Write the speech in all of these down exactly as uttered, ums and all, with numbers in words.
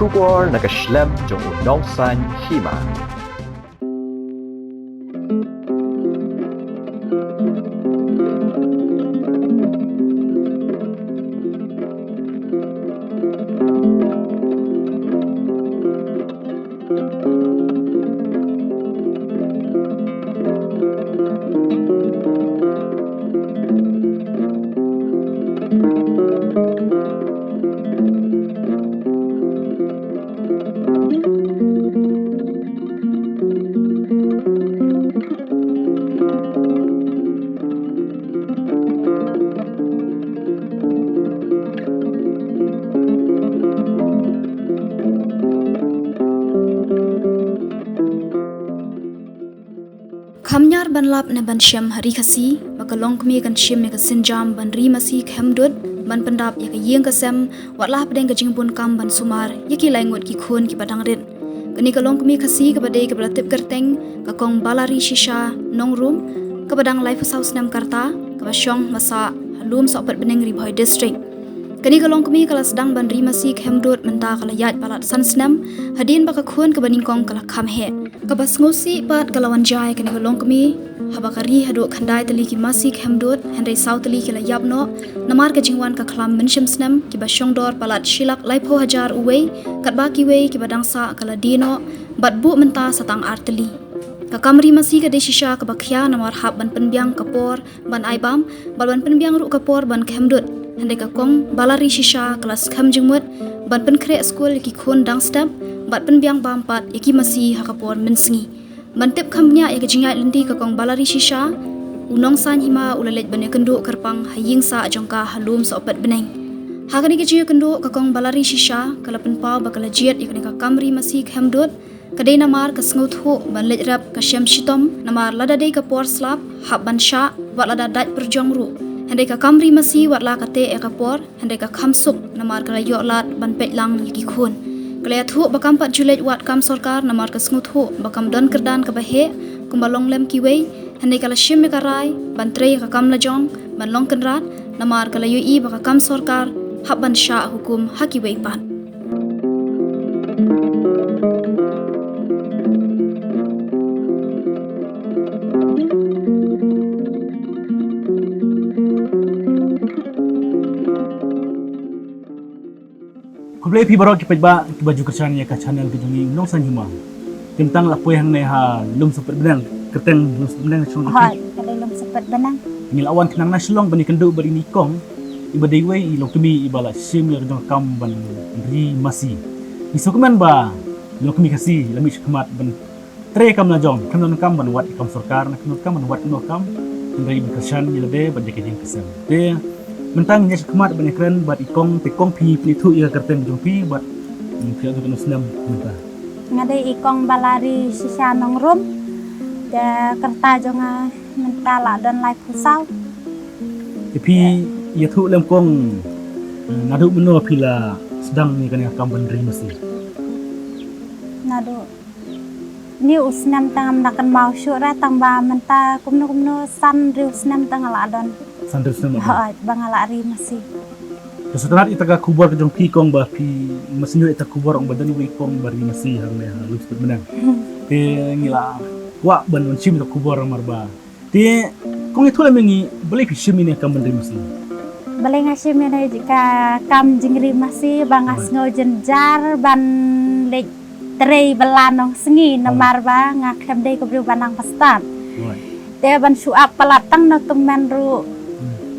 Khubor na ka shlem jong u Nongsaiñ Hima. Kham ñiar ban lap ne ban shem ha Ri Khasi, ba ka longkmie kan shim ïa ka sienjam ban ri masi khem dud, ban pyndap ïa ka ïing ka sem, wat la hapdeng ka jingbun kam ban sumar ïa ki lai ngut ki khun kiba dang rit. Kane ka longkmie Khasi kaba dei kaba la tip kyrteng ka Kong Balari Shisha Nongrum, kaba dang laiphew saw snem ka rta, kaba shong ba sah ha Lum Sohpetbneng, Ri Bhoi District. Kane ka longkmie ka la sdang ban ri masi khem dud mynta ka la ïaid palat san snem, hadien ba ka khun kaba nyngkong ka la kham heh. Kaba sngewsih pat ka la wan jia ïa kane ka longkmie, haba ka ri haduh khyndai tylli ki masi khem dud, hynrei saw tylli ki la ïap noh, namar ka jingwan ka khlam mynshem snem, kiba shongdor palat shi lak laiphew hajar uwei, katba kiwei kiba dang sah ka la die noh, bad buh mynta sa tang ar tylli. Ka kam ri masi ka dei shisha kaba khia namar hap ban pynbiang ka por ban ai bam, bad ban pynbiang ruh ka por ban khem dud. Hynrei ka Kong Balari Shisha ka la skhem jingmut ban pynkhreh skul ïa ki khun dang step, bad pynbiang bam pat ïa ki masi ha ka por mynsngi. Ban tip kham bniah ïa ka jingïaid lynti ka Kong Balari Shisha, u Nongsaiñ Hima u la leit ban ïakynduh kyrpang ha ïing sah jong ka ha Lum Sohpetbneng. Ha kane ka jingïakynduh ka Kong Balari Shisha ka la pynpaw ba ka la jied ïa kane ka kam ri masi khem dud, ka dei namar ka sngewthuh ban leit rep ka shem shitom, namar lada dei ka por slap, hap ban shah, wat lada dait pyrjong ruh. Hynrei ka kam ri masi wat la ka teh ïa ka por, hynrei ka kham suk, namar ka la ïoh lad ban peit lang ïa ki khun. Ka la ïathuh ba kam pat ju leit wad kam sorkar, namar ka sngewthuh ba kam don kyrdan kaba heh, kumba long lem kiwei, hynrei ka la shim ïa ka rai ban trei ïa ka kam lajong, ban long kynrad, namar ka la ïohi ba ka kam sorkar hap ban shah hukum ha kiwei pat. Khublei phi baroh ki paidbah kiba ju kyrshan ïa ka channel ka jong ngi Nongsaiñ Hima. Te mynta nga la poi hangne ha Lum Sohpetbneng, kyrteng Lum Sohpetbneng shong. Hooid, ka dei Lum Sohpetbneng. Ngi la wan khnang na Shillong ban ïakynduh bad ine i kong iba dei iwei i longkmie iba la shim ïa ka jong ka kam ban ri masi. Ngi sngewkmen ba longkmie Khasi la mih shakhmat ban trei kam lajong, khlem donkam ban wad ïa kam sorkar, khlem donkam ban wad ïa ka kam, hynrei ban kyrshan ïa lade bad ïa ka ïing ka sem. Te mynta ngin ïa shakhmat ban ïakren bad i kong, te kong phi pynithuh ïa ka kyrteng jong phi bad, mm, phi la dei katno snem mynta? Nga dei i Kong Balari Shisha Nongrum, te ka rta jong nga mynta la don laiphew saw. Te phi ïathuh lem kong, eh, naduh mynno phi la sdang ïa kane ka kam ban ri masi? Naduh Ni u snem tang ngam da kynmaw shuh re, tang ba mynta kumno kumno san hynriew snem tang nga la don. San hynriew snem la don. Hooid, ba nga la ri masi. Te sa tang ïa ita ka khubor ka jong phi kong ba phi masi, ïa ita ka khubor ong ba don iwei i kong ba ri masi hangne ha Lum Sohpetbneng. Te ngi la kwah ban wan shim ïa ita ka khubor namar ba Te kong ïathuh lem ïa ngi balei phi shim ïa kane ka kam ban ri masi? Balei nga shim ïa kane ka kam jingri masi ba nga sngew jynjar ban leit trei bylla nong sngi namar ba nga khlem dei ka briew ba nang bastad. Te ban shu ap palat tang na tymmen ruh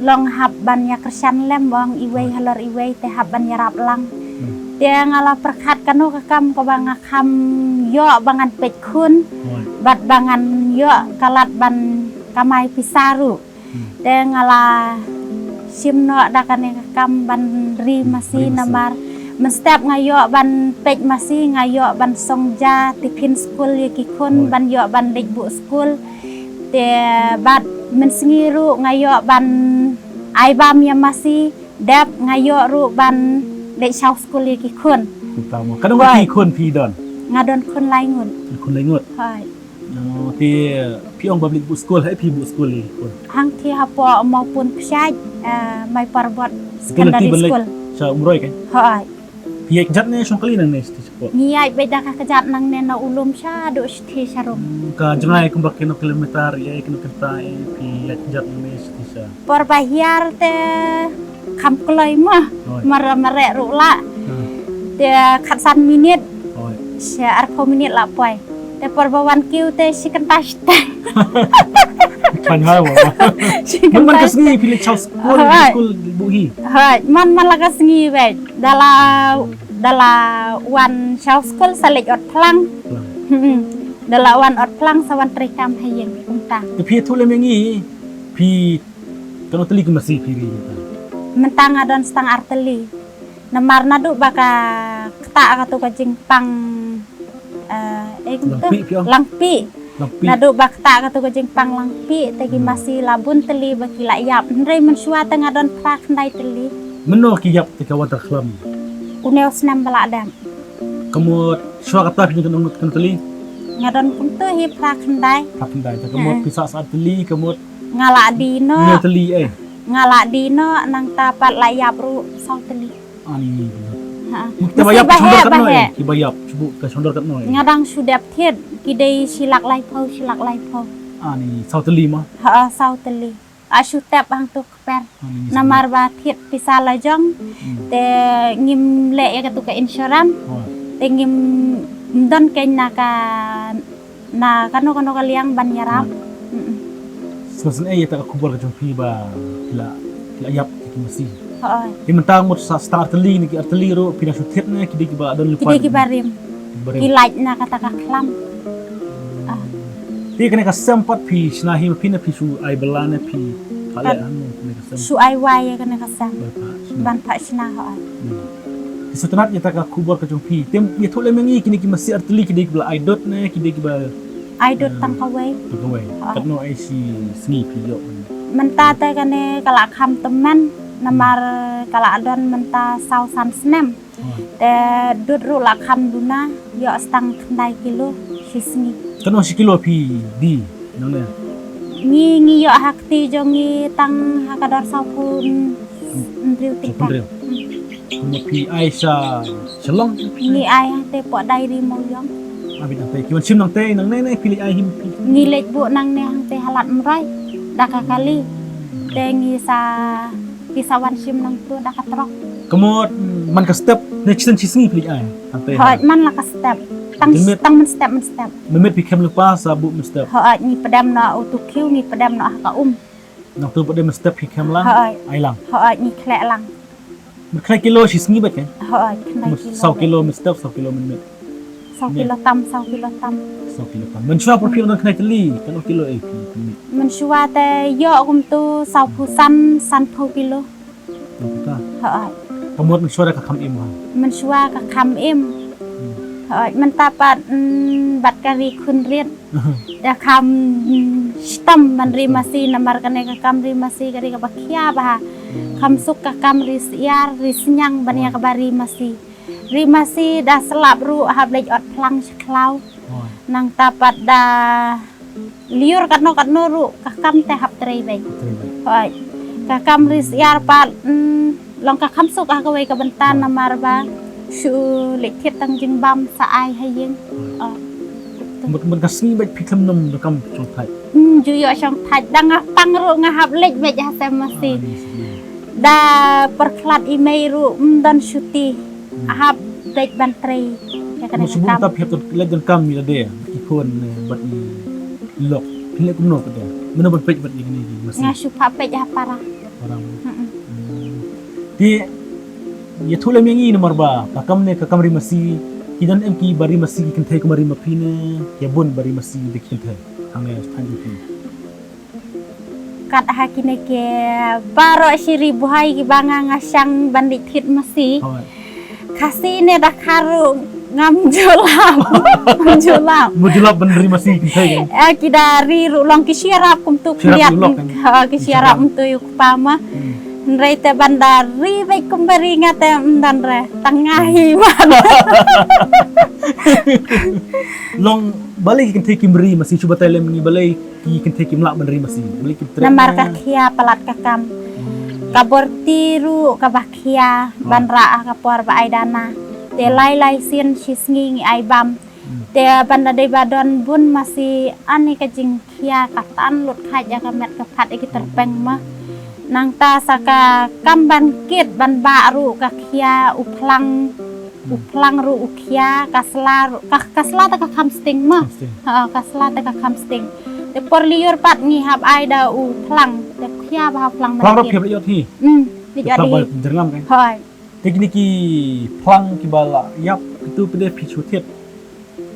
long hap ban ïa kyrshan lem ba ong iwei halor iwei te hap ban ïarap lang. Te nga la pyrkhat kano ka kam kaba nga kham ïoh ba ngan peit khun bad ba ngan ïoh ka lad ban kamai pisa ruh. Te nga la shim noh da kane ka kam ban ri masi namar mynstep nga ïoh ban peit masi, nga ïoh ban song ja tiffin skul ïa ki khun, ban ïoh ban leit buh skul. Te bad mynsngi ruh nga ïoh ban ai bam ïa masi. Dep nga ïoh ruh ban leit shaw skul ïa ki khun. Kumta mo. Katno ngut ki khun phi don? Nga don khun lai ngut. Khun lai ngut. Hooid. Oh, te phi ong ba leit buh skul, haei phi buh skul ïa ki khun? Hangtei hapoh Mawpun Pshait, eh, Mai Parbot Secondary School. Sha Umroi kan? Hooid. Ïa jat ne shong kali nangne sha ti shapoh. Ngi ïa bad da ka kjat nangne na u lum sha do sha ti sharum. Hmm, ka jngai kumba kino kilometer ïa kino kynta ïa phi ïa jat nangne sha ti sha. Por ba hiar te kham kloi ma. Oi. Mar mare ru la. Hmm. Te khatsan minit. Oi. Sha arphew minit la poi. Te por ba wan kiew te shi kynta shi teng. Kan hai wa. Shi kynta. Man man ka sngi phi leit shaw skul, hoi, skul bu hi. Hoi, man man la ka sngi bad. Da la da la wan shaw skul sa leit ot phlang. Phlang. Hmm. Da la wan ot phlang sa wan trei kam ha ïing kumta. Te phi ïathuh lem ïa ngi phi katno tylli ki masi phi ri mynta? Mynta nga don stang ar tylli. Namar naduh ba ka kata katu ka jingpang, eh, eh, kumta? Langpih phi ong? Langpih. Langpih. Naduh ba kata katu ka jingpang langpih te ki, hmm, masi la bun tylli ba ki la ïap. Hynrei mynshuwa te nga don phra khyndai tylli. Mynno ki ïap te ka Water Khlam? Une u snem ba la dep. Ka mut shuwa kata phi don katno tylli? Nga don kumtu hi phra khyndai. Phra khyndai. Te ka mut, eh, phi sah sa tylli, ka mut nga la die noh. Hynñiew tylli, eh. Nga la die noh, nangta pat la ïap ruh saw tylli. Ani. Ha. Mut kiba ïap ka shongdor katno, eh? Kiba ïap shu ka shongdor katno, eh? Nga dang shu dep thied, ki dei shi lak laiphew, shi lak laiphew. Ani, saw tylli ma? Ha, saw tylli. A shu tep hangtu kper. Ani. Namar ba thied pisa la jong. Hmm. Te ngim leh ïa katu ka insurance. Oh. Te ngim don kein na ka na kano kano ka liang ban ïarap. Hmm. Mm-mm. Sngewsynei ïa ta ka khubor ka jong phi ba phi la, phi la ïap ki masi. Hooid. Te mynta mut sa stang artylli ne ki artylli ruh phi dang shu thied ne ki dei kiba don lypa? Ki dei kiba rim. Kiba rim. Ki lait na kata ka khlam. Ah. Te kane ka sem pat phi shna hi ma phi ne phi shu ai bylla ne phi phah leh hangne kane ka sem? Shu ai wai ïa kane ka sem. Ban phah shna. Ban phah shna, hooid. Hmm. Te sngewtynnat ïa ta ka khubor ka jong phi. Te ïathuh lem ïa ngi kine ki masi artylli ki dei kiba la ai dud ne ki dei kiba ai dud, eh, tang kawei. Tang kawei. Hooid. Katno ai shi sngi phi ïoh? Mynta te kane ka la kham tymmen namar, hmm, ka la don mynta saw san snem. Hooid. Te dud ruh la kham duna, ïoh stang khyndai kilo shi sngi. Katno shi kilo phi die nangne? Ngi, ngi ïoh ha kti jong ngi tang ha ka dor sawphew hynriew tyngka. Sawphew hynriew. Hmm. Kumno phi ai sha Shillong? Ngi ai hangtei poh Dairy Mawïong. Ai beit hangtei. Ki wan shim nangtei nangne ne phi leit ai hi? Ngi leit buh nangne hangtei ha Lad Mrai da ka kali. Te ngi sa, ki sa wan shim nangtu da ka trok. Ka mut man ka step ne shisien shi sngi phi leit ai hangtei? Hooid, man la ka step. Tang, tang mynstep mynstep. Mynmiet phi khem lypa sa buh mynstep? Hooid, ngi pdem noh utu khiew, ngi pdem noh ha ka um. Nangtu pat de mynstep phi khem lang? Hooid. Ai lang? Hooid, ngi khleh lang. Khyndai kilo shi sngi beit ka? Hooid, khyndai kilo. Saw kilo mynstep, saw kilo mynmiet? Saw kilo tam, saw kilo tam. Saw kilo tam. Mynshuwa por phi la don khyndai tylli, katno kilo ei phi mynmiet? Mynshuwa te ïoh kumtu sawphew san, sanphew kilo. Kumta? Hooid. Ka mut mynshuwa da ka kham im ha? Mynshuwa ka kham im. Hmm. Hooid, mynta pat, mm, bad ka ri khun rit. Da kham, mm, shitom ban ri masi namar kane ka kam ri masi ka ri kaba khia bha. Hmm. Kham suk ka kam ri syiar, ri sniang ban ïa kaba ri masi. Ri masi da slap ruh hap leit ot phlang sha khlaw. Nangta pat da lyiur katno katno ruh ka kam te hap trei beit. Trei beit. Hooid. Ka kam ri syiar pat, mm, long ka kham suk ha kawei ka bynta namar ba shu leit thied tang jingbam sa ai ha ïing. Oh. Mut, mut ka sngi beit phi khlem nym da kam shongthait? Hmm, ju ïoh shongthait, da nga pang ruh nga hap leit beit ha sem masi. Ah, ni sngi. Da pyrkhat i mei ruh, mm, don shuti. Hmm. Hap beit ban trei. Ka kane ka kam. Mut shu bun ta phi hap leit don kam ïa lade, i khun, eh, bad i lok. Phi leh kumno pat de? Mano ban peit bad ïa kine ki masi? Nga shu phah peit ha para. Para. Mm-mm. Hmm. Te ïathuh lem ïa ngi namar ba ka kam ne ka kam ri masi, ki don em kiba ri masi ki kynthei kum ri ma phi ne, ki bun ba ri masi da ki kynthei hangne thaiñ jong phi? Kat ha kine ki baroh shi ri buhai kiba nga nga shang ban leit thied masi. Hooid. Khasi ne Dkhar ruh ngam ju lap. Ngam ju lap. Ngam ju lap ban ri masi kynthei kan? Eh, ki da ri ruh long ki shu ïarap kumtu khyndiat. Shu ïarap u lok kan? Ha, ki shu ïarap kumtu ïa u kpa ma. Hmm. Hynrei te ban da ri beit kumba ri nga te ym don re. Tang nga hi ma. Long balei ki kynthei kim ri masi, shu batai lem ngi balei ki kynthei kim lah ban ri masi? Balei kim treh? Namar ka khia palat ka kam. Hmm. Ka borti ruh kaba khia ban rah ha ka por ba ai dana. Te lai lai sien shi sngi ngi ai bam. Te ban da dei ba don bun masi, ani ka jingkhia ka tan lut kha ïa ka met ka phat ïa ki tyrpeng ma. Nangta sa ka kam ban kit ban bah ruh ka khia u phlang, u phlang ruh u khia, ka sla ruh, ka, ka sla te ka kham sting ma. Kham sting. Ha, ka sla te ka kham sting. Te por lyiur pat ngi hap ai da u phlang, te khia bha u phlang ban kit. Phlang ruh khia ba ïoh hi. Hmm, ba ïoh hi. Phlang ba jyrngam kan. Hoi. Te kine ki phlang kiba la ïap, kitu pat de phi shu thied.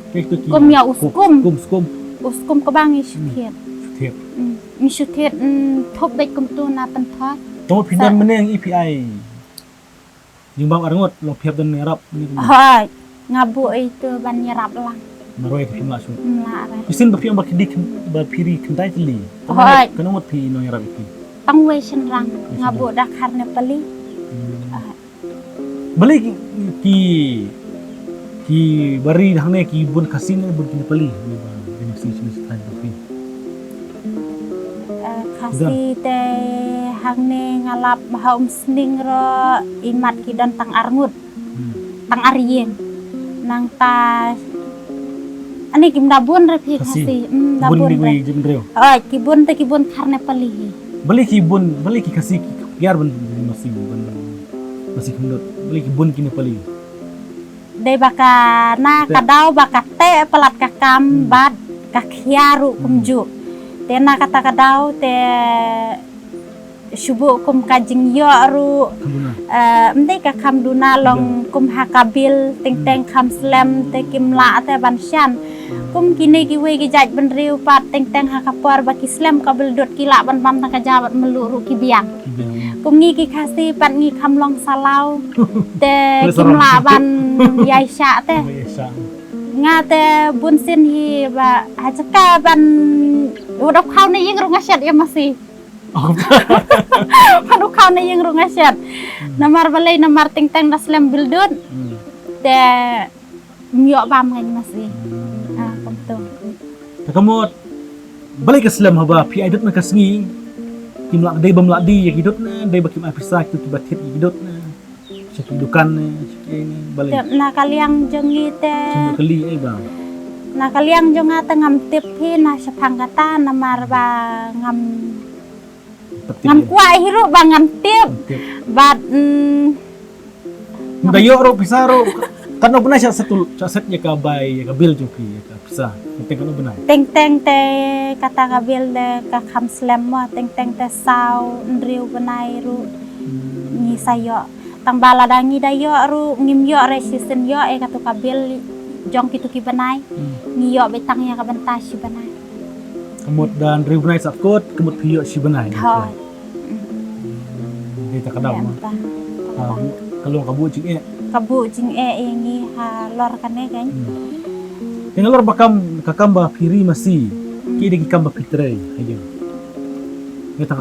Te kitu ki kum ïa u skum. Skum, skum. U skum kaba ngi shu thied. Shu thied. Hmm. Ngi shu thied, hmm, thup beit kumtu na pynthor. Te phi don mynne ngi phi ai jingbam arngut, long phi hap don ïarap, ni kumne. Hoi, nga buh ïa itu ban ïarap lang. Marwei te phim lah shuh. Phim lah re. Shisien ba phi ong ba phi ri khyndai tylli. Hoi. Katno ngut phi nongïarap ïa phi? Tang wei shynrang. Wei shynrang. Nga buh da khar Nepali. Hmm. Hoi. Balei ki, ki, kiba ri hangne ki bun Khasi ne bun ki Nepali? Kiba ri Khasi shisien shisien phi. Eh, Khasi te hangne nga lap ba ha Umsning ruh imat ki don tang arngut. Hmm. Tang ar ïing. Nangta ani kim da bun re phi Khasi. Khasi. Hmm, da bun re. Bun ni wei jingdrew. Oh, ki bun te ki bun khar Nepali hi. Balei ki bun, balei ki Khasi ki kiar ban masi, ban masi khyndiat. Balei ki bun ki Nepali. Dei ba ka na ka daw ba ka teh palat ka kam bad ka khia ruh kumjuh. Te na kata ka daw te shu buh kum ka jingïoh ruh. Kham duna. Eh, ym dei ka kham duna long kum ha ka bill, teng teng kham slem te kim lah te ban shan. Kum kine kiwei ki jait bynriew pat teng teng ha ka por ba ki slem ka bill dud ki lah ban bam tang ka ja bad mluh ruh ki biang. Ki biang. Kum ngi ki Khasi pat ngi kham long salaw. Te kim lah ban ïai shah te. Ïai shah. Nga te bun sien hi ba ha jaka ban u dap khaw na ïing ruh nga shet ïa masi. Oh. Ban u khaw na ïing ruh nga shet. Hmm. Namar balei, namar teng teng da slem bill dud. Hmm. Te ym ïoh bam ngan masi. Hmm. Ah, kumtu. Te ka mut balei ka slem haba phi ai dud na ka sngi? Kim lah dei bym lah dei ïa ki dud ne, dei ba kim ai pisa kitu kiba thied ïa ki dud ne. Sha ki dukan ne, sha ki ne, balei? Tip na ka liang jong ngi te. Sha ka liang, eh, ba. Na ka liang jong nga te ngam tip hi na shaphang kata namar ba ngam, ngam kwah hi ruh ba ngan tip. Ngam tip. Bad, mm, da ïoh ruh pisa ruh. Katno bnai sha set, sha set ïa ka bai, ïa ka bill jong phi, ïa ka pisa. Teng teng katno bnai? Teng teng te kata ka bill de ka kham slem mo, teng teng te saw hynriew bnai ruh. Hmm. Ngi sa ïoh. Tang ba lada ngi da ïoh ruh, ngim ïoh re shisien ïoh, eh, katu ka bill jong kitu ki bnai. Hmm. Ngi ïoh beit tang ïa ka bynta shi bnai. Ka mut da hynriew bnai sa kut, ka mut phi ïoh shi bnai. Hooid. Hmm. Dei ta ka daw ma. Dei ta ka daw. Ka long ka buh jingeh. Ka buh jingeh ïa ngi halor kane kan. Hmm. Te nalor ba kam, ka kam ba phi ri masi. Hmm. Ki dei ki kam ba phi trei ha ïing.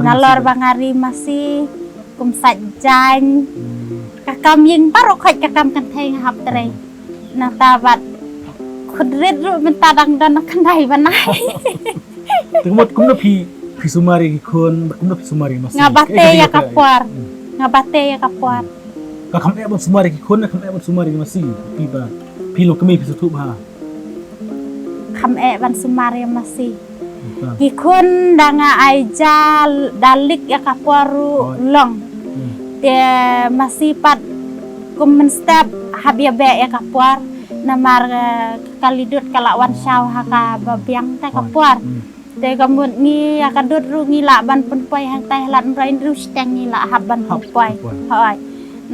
Nalor ba nga ri masi. Kum sait jaiñ. Hmm. Ka kam ïing baroh khoit ka kam kynthei nga hap trei. Hmm. Nangta bad khut rit ruh mynta dang don khyndai bnai. Te ka mut kumno phi, phi sumar ïa ki khun, kumno phi sumar ïa masi? Nga bate ïa ka por. Hmm. Nga bate ïa ka por. Ka kham eh ban sumar ïa ki khun, kham eh ban sumar ïa masi. Phi ba, phi long kmie phi sngewthuh bha. Kham eh ban sumar ïa masi. Ki khun da nga ai ja da lik ïa ka por ruh long. Hmm. Te masi pat kum mynstep hap ïa beh ïa ka por namar, eh, ka kali dud ka la wan shaw ha kaba biang te ka por. Hmm. Te ka mut ngi ïa ka dud ruh ngi lah ban pynpoi hangtai ha Lad Umroi hynriew shiteng ngi lah hap ban pynpoi. Hap pynpoi. Hooid.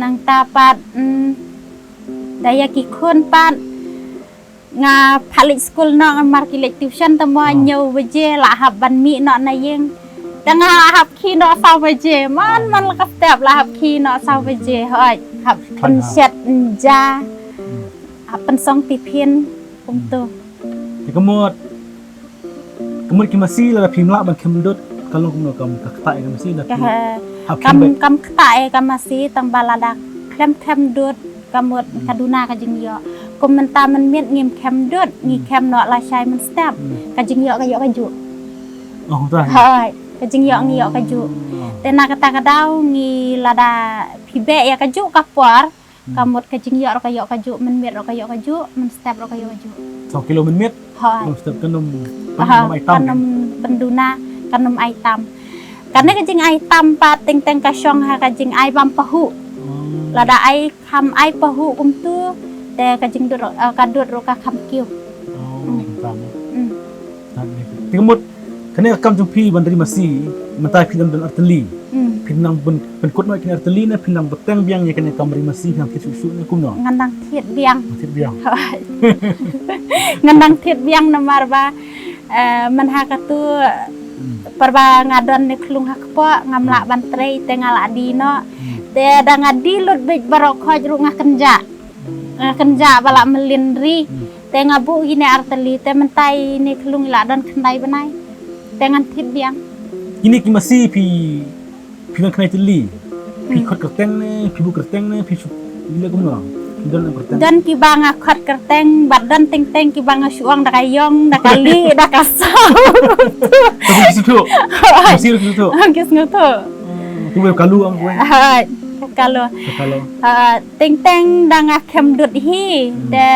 Nangta pat, mm, da ïa ki khun pat nga phah leit skul noh namar ki leit tuition te mo. Oh. Hynñiew baje lah hap ban mih noh na ïing. Te nga lah hap khie noh saw baje. Man, oh, man la ka step lah hap khie noh saw baje. Hooid, hap pynshet ja. Hmm. Hap pynsong tiffin kumtu. Te ka mut, ka mut ki masi lada phim lah ban khem dud, ka long kumno, kam ka ktah ïa ka masi, lada phim hap khem beit. Kam ktah ïa ka masi, tang ba lada khlem khem dud, ka mut ka duna ka jingïoh. Kum mynta mynmiet ngim khem dud, ngi khem noh lashai mynstep. Hmm. Ka jingïoh ka ïoh kajuh. Oh, kumta. Hooid, ka jingïoh ngi ïoh kajuh. Oh. Te na kata ka daw ngi lada phi beh ïa kajuh ka por, Ka mut ka jingïoh ruh ka ïoh kajuh, mynmiet ruh ka ïoh kajuh, mynstep ruh ka ïoh kajuh. Saw kilo mynmiet? Hooid. Mynstep kan ym, kan ym ai tam. Kan ym pynduna, kan ym ai tam. Kane ka jingai tam pat teng teng ka shong ha ka jingai bam pahuh. Hmm. Lada ai kham ai pahuh kumtu, te ka jingdud ruh, eh, ka dud ruh ka kham kiew. Oh, hmm. Tam. Hmm. Te ka mut, kane ka kam jong phi ban ri masi, mynta phi dang don artylli. Hmm. Phi nang pyn, pynkut noh kine artylli ne phi nang bteng biang ïa kane ka kam ri masi, phi nang thied shuh shuh ne kumno? Ngan nang thied biang. Nang thied biang. Ngan nang thied biang namar ba, eh, man ha katu, hmm, por ba nga don ne khlung ha kpoh, ngam lah, hmm, ban trei te nga lah die noh. Hmm. Te da nga die lut beit baroh khoit ruh nga kynjah. Nga kynjah ba lah mlien ri. Hmm. Te nga buh kine artylli, te mynta ine khlung i lah don khyndai bnai. Te ngan thied biang. Kine ki masi phi, phi don khyndai tylli. Phi, hmm, khot kyrteng ne, phi buh kyrteng ne, phi shu, phi leh kumno? Phi don kyrteng? Don kiba nga khot kyrteng, bad don teng teng kiba nga shu ong da ka ïong, da ka lieh, da ka saw. Te phi sngewthuh? Masi ruh ki sngewthuh? Ki sngewthuh. Hmm, tu wei kalu ang wei. Hai, kalu. Kalu. Ah, teng teng da nga khem dud hi, hmm, te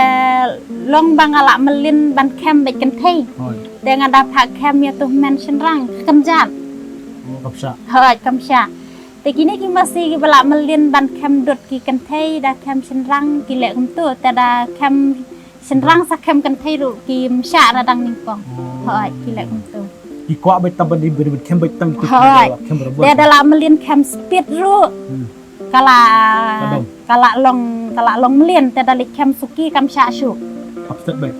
long ba nga lah mlien ban khem beit kynthei. Hooid. Te nga da phah khem ïa tu hynmen shynrang, kynjat. Oh, kam shah. Hooid, kam shah. Te kine ki masi kiba lah mlien ban khem dud ki kynthei, da khem shynrang ki leh kumtu, te da khem shynrang sa khem kynthei ruh kim shah ra dang nyngkong. Oh. Hooid, ki leh kumtu. Ki kwah beit tang ban di, ban khem beit tang ki, hooid, khem beit. Te da lah mlien khem speed ruh. Hmm. Ka lah, ka dom, ka lah long, ka lah long mlien, te da leit khem suki kam shah shuh. Hap step beit.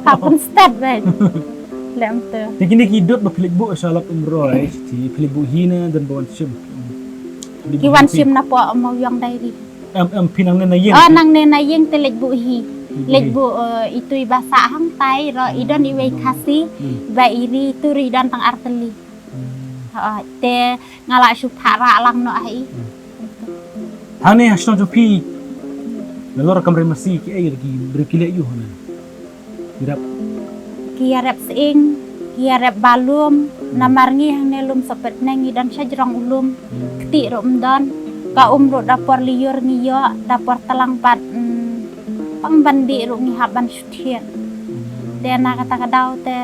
Hap pynstep beit. Lem te. Te kine ki dud ba phi leit buh sha Lad Umroi, te phi leit buh hi ne don ba wan shim? Ki wan shim napoh Mawiong Dairy. Em, em, phi nangne na ïing? Oh, nangne na ïing te leit buh hi. Leit buh hi. Leit buh, eh, itu iba sah hangtai ruh, i don iwei Khasi, hmm, ba i ri itu ruh i don tang artylli. Hmm. Hooid, te nga lah shu phah rah lang noh ha i. Hmm. Hangne ha shnong jong phi, nalor kam ri masi kiei ki briew ki leh aiu hangne? Ki rep. Ki ïarep sying, ki ïarep ba lum, hmm, namar ngi hangne lum Sohpetneng ngi don sha jrong u lum, hmm, ktieh ruh ym don, ka um ruh da por lyiur ngi ïoh, da por tlang pat, hmm, pang ban dih ruh ngi hap ban shu thied. Hmm. Te na kata ka daw te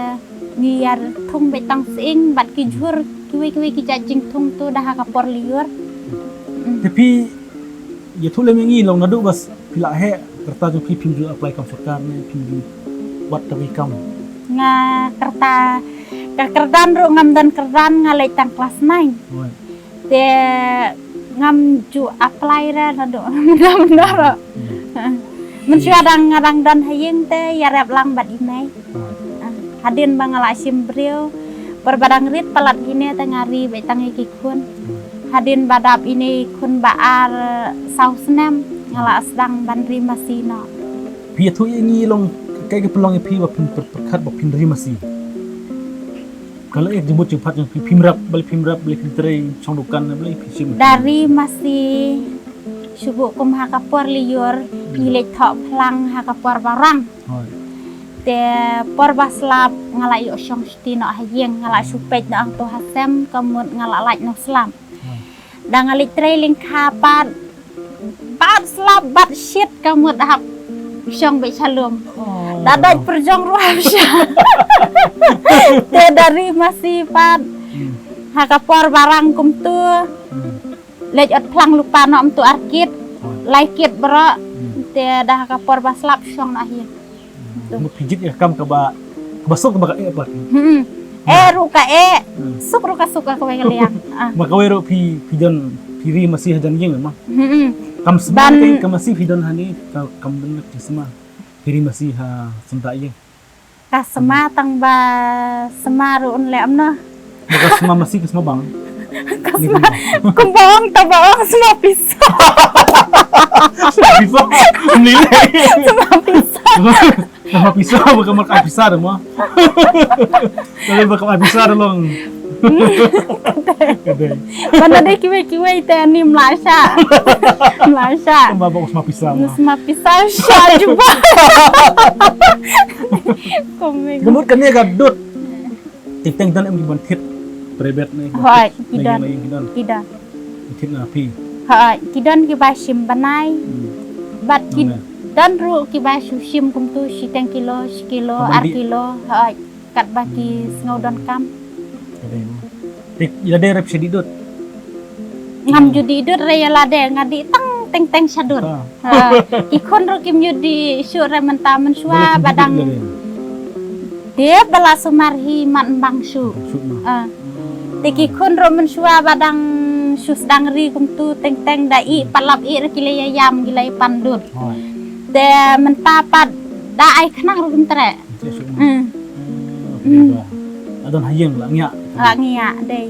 ngi ïa thung beit tang sying bad ki jhur kiwei kiwei ki jait jingthung tu da ha ka por lyiur. Mm. Te phi ïathuh lem ïa ngi long naduh ba phi la heh ka rta jong phi, phim ju apply kam sorkar ne phim ju wad kawei kam? Nga ka rta, ka kyrdan ruh ngam don kyrdan, nga leit tang klas nine. Right. Te ngam ju apply re naduh mynta mynta ruh. Hmm. Mynshuwa dang nga dang don ha ïing te ïarep lang bad i mei. Hmm. Ah, hadien ba nga la shim briew, por ba dang rit palat kine te nga ri beit tang ïa ki khun. Hmm. Hadien ba dap ine i khun ba ar saw snem nga la sdang ban ri masi noh. Phi ïathuh ïa ngi long kaei ka pynlong ïa phi ba phin pyrkhat ba phin ri masi? Ka leh ïa ka jingmut jingpyrkhat jong phi, phim rep, balei phim rep, balei phim trei shong dukan, balei phi shim? Da ri masi shu buh kum ha ka por lyiur, hmm, ngi leit thoh phlang ha ka por ba rang. Hooid. Te por ba slap nga la ïoh shong shuti noh ha ïing, nga la shu peit noh hangto ha sem, ka mut nga la lait noh slap. Hooid. Da nga leit trei lyngkha pat, bad slap bad shit ka mut hap shong beit sha lum. Oh. Da dait pyrjong ruh hap sha. Te da ri masi pat. Hmm. Ha ka por ba rang kumtu. Hmm. Leit ot phlang lypa noh mynta ar kit. Oh. Lai kit baroh. Hmm. Te da ha ka por ba slap shong noh hi. Mut phi jied ïa ka kam kaba, kaba suk kaba ka eh pat. Hmm. Eh ruh ka eh. Hmm. Suk ruh ka suk ka kawei ka liang. Ah. Ma kawei ruh phi, phi don, phi ri masi hajan ïing ma? Hmm. Kam sma ban ka, ka masi phi don hani, ka, kam don ka sma. Phi ri masi ha senta ïing. Ka sma tang ba sma ruh un leh amno. Ba ka sma masi ka sma bang. Ka sma, kumba ong tang ba ong sma pisa. Sma pisa. Ym lei lei. Sma pisa. Sma pisa ba ka mar ka pisa da mo. Ka lei ba ka mar pisa da long. Ka dei. Ban da dei kiwei kiwei te ani mla sha. Mla sha. Kumba ba ong sma pisa mo. Sma pisa sha jubab. Kumba. Ka mut kane ka dud. Teng teng don em ki ban thied private ne? Hooid, ki don. Ki don. Ki thied na phi? Hooid, ki don kiba shim bnai. Hmm. Bad ki don ruh kiba shu shim kumtu shiteng kilo, shi kilo, ar kilo. Hooid, katba ki sngew donkam. Ka dei mo. Te ïa lade rep sha dih dud. Ngam ju dih dud re ïa lade, nga dih tang teng teng sha dud. Ha, ki khun ruh kim ju dih shuh re mynta, mynshuwa ba dang dep ba la sumar hi mat mbang shuh. Te ki khun ruh mynshuwa ba dang shu sdang ri kumtu teng teng da ih pat lap ih re ki la ïa ïam ki la ïa pan dud. Te mynta pat da ai khnang ruh kim treh. Te shu ma. Hmm. Hmm, okay, ba. La don ha ïing la ngiah. La ngiah dei.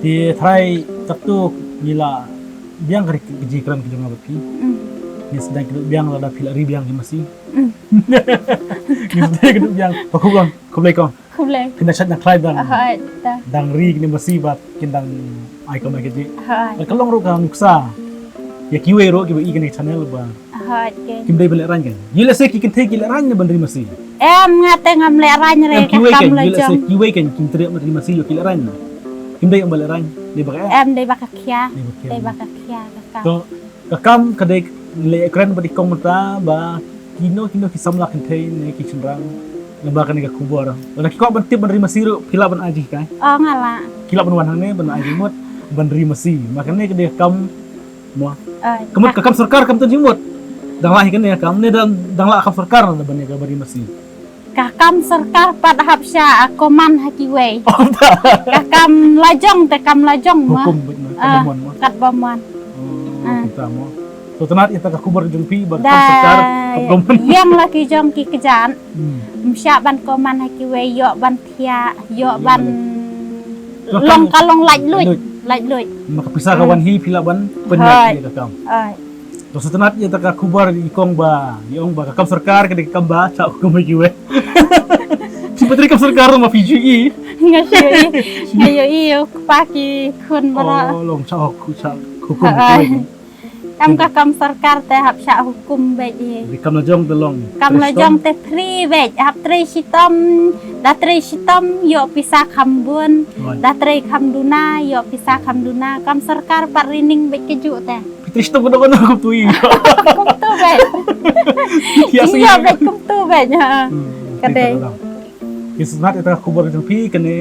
Te trai katto ngi la biang ka jingkren ka jong nga bad phi. Hmm. Ngi sdang kynduh biang lada phi la ri biang ki masi. Hmm. Ngi sdang kynduh biang. Ba khublei kong. Khublei. Phin da shait na khlai dang. Hooid ta. Dang ri kine masi bad kin dang ai kamai kajih. Hooid. Bad ka long ruh ka nuksa ïa kiwei ruh kiba i kane ka channel ba Hooid ke. Kim dei ban lehraiñ kan. Ïa lehse ki kynthei ki lehraiñ ne ban ri masi. Em, nga te ngam lehraiñ re. Em, ka kiwei kam kan, la ïa lehse jong kiwei kan kim treh ban ri masi ïoh ki lehraiñ na. Kim dei ban lehraiñ, dei ba ka em. Em, dei ba ka khia. Dei ba ka khia. Dei ba ka khia ka kam. To, ka kam ka dei leh kren bad i kong mynta ba kino kino ki samla kynthei ne ki shynrang. Naba kane ka khubor. Lada ki kwah ban tip ban ri masi ruh phi lah ban ai jinghikai. Oh, nga lah. Ki lah ban wan hangne ban ai jingmut ban ri masi. Ma kane ka dei ka kam Mo. Ai, ka mut ka kam sorkar kam tun jingmut. Dang lah hi kane ka kam ne dang, dang lah kam sorkar na ban ïa ka ba ri masi. Ka kam sorkar pat hap shah, ah, koman ha kiwei. Oh, ta. Ka kam lajong te kam lajong mo. Hukum bad mo, ah, kat ba mon mo. Kat ba mon. Oh, ah, kita mo. So tang ïa ta ka khubor jong phi ba ka kam sorkar kam koman. Ïeng la ki jong ki kjat. Hmm. Ym shah ban koman ha kiwei ïoh ban thiah, ïoh ban long ka long laitluid. Laitluid. Laitluid. Ma ka pisa ka wan hi phi lah ban pynïaid ïa ka kam. Hooid. To sa tang ïa ta ka khubor i kong ba, i ong ba ka kam sorkar ka dei ka kam ba shah hukum ha kiwei. Shi patri kam sorkar ma phi ju i. Nga ju i. Nga ju i ïa u kpa ki khun baroh. Oh, long shah huk-, shah hukum ha kiwei. Em, ka kam sorkar te hap shah hukum beit hi. Kam lajong te long. Kam lajong te free beit, hap trei shitom, da trei shitom ïoh pisa kham bun, da trei kham duna ïoh pisa kham duna. Kam sorkar pat rining beit kajuh te. Phi trei shitom kano kano kumtu hi. Kumtu beit. Ïoh beit kumtu beit ha. Hmm, ka dei. Ki sngewthuh ïa ka khubor ka jong phi kane.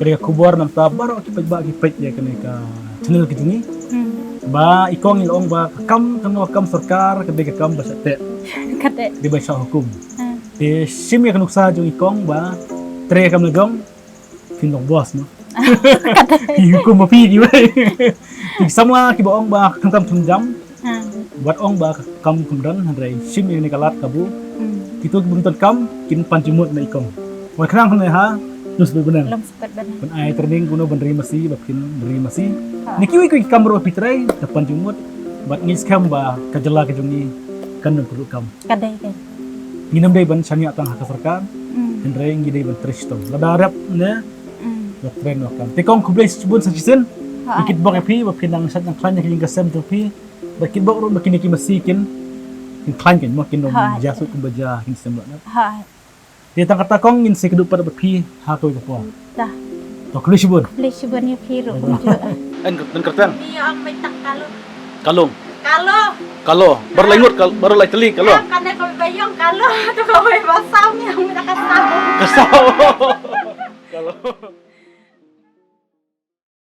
Ka dei ka khubor namar baroh ki paidbah ki peit ïa kane ka channel ka jong ngi. Hmm. Ba i kong i la ong ba ka kam kano kam sorkar ka dei ka kam ba shah teh. Ka dei. Dei ba shah hukum. Hmm. Te shim ïa ka nuksa jong i kong ba trei kam lajong phin long boss mo. Ka dei. Ki hukum ma phi kiwei. Ki samla kiba ong ba kam kam thung jam. Hmm. Wat ong ba ka kam kam don hynrei shim ïa kane ka lad kabu. Hmm. Kito ki bym donkam kin pan jingmut na i kong. Wan khnang hangne ha Lum Spet Bneng. Lum Spet Bneng. Ban ai training kumno ban ri masi ba phin ri masi. Ha. Ne kiwei kiwei ki kam ruh phi trei da pan jingmut. Bad ngi skhem ba ka jylla ka jong ngi kan don kyrduh kam. Ka dei dei. Ngi nym dei ban shaniah tang ha ka sorkar. Hmm. Hynrei ngi dei ban trei shitom. Lada rep ne. Hmm. Ba trei noh kam. Te kong khublei shibun sa shisien. Ha. Ngi kitbok ïa phi ba phin nang shait nang khlaiñ ïa ka ïing ka sem jong phi. Ba kin bok ruh ba kine ki masi kin, kin khlaiñ kin mo kin ym jia suk kin ba jia kin sem lah na. Ha. Te tang kata kong ngin sa ïakynduh pat bad phi ha kawei ka por. Dah. To khublei shibun. Khublei shibun ïa phi ruh kumjuh. En, en kyrteng. Ni ong mai tak kalo. Kalung. Kalo. Kalo. Baroh lai ngut, kal-, baroh lai tylli kalo. Kane kawei ba ïong kalo. To kawei ba sam ïong mai tak ka sam. Ka sam. Kalo.